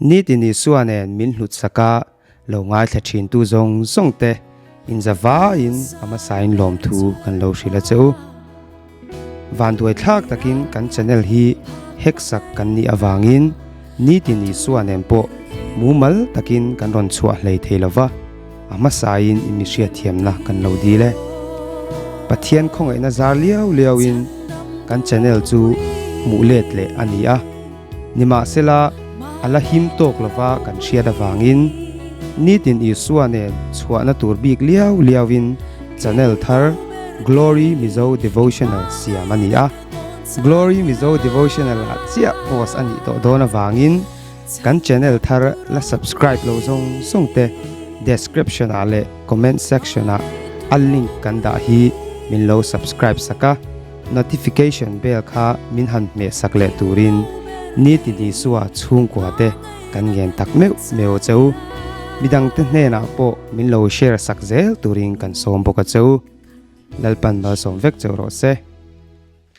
Nitin Isua nen min hlut sak a, lo ngaithla thintu zawng zawng te inzavaiin a hmasain lawmthu kan lo hrilh a che u. Vanduai thlak takin kan channel hi hack sak kan nih avangin nitin Isua nen pawh mumal takin kan rawn chhuah hlei thei lo va, a hmasain i mi hriatthiamna kan lo dil e. Pathian khawngaihna zar liau liauin kan channel chu hmuh let leh a ni a. Nimahsela, a la him tawk lova kan hriat avangin nitin Isua nen chhuahna tur bik liau liauin channel thar Glory Mizo Devotional siam a ni a. Glory Mizo Devotional ah chiah post a nih tawh dawn avangin kan channel thar la subscribe lo zawng zawng te description ah leh comment section ah a link kan dah hi min lo subscribe sak a. Notification bell kha min han hmeh sak leh turin Nitin Isua chhungkua te kan ngen tak meuh meuh a che u. Midangte hnenah pawh min lo share sak zel turin kan sawm bawk a che u. Lalpan malsawm vek cheu rawh se.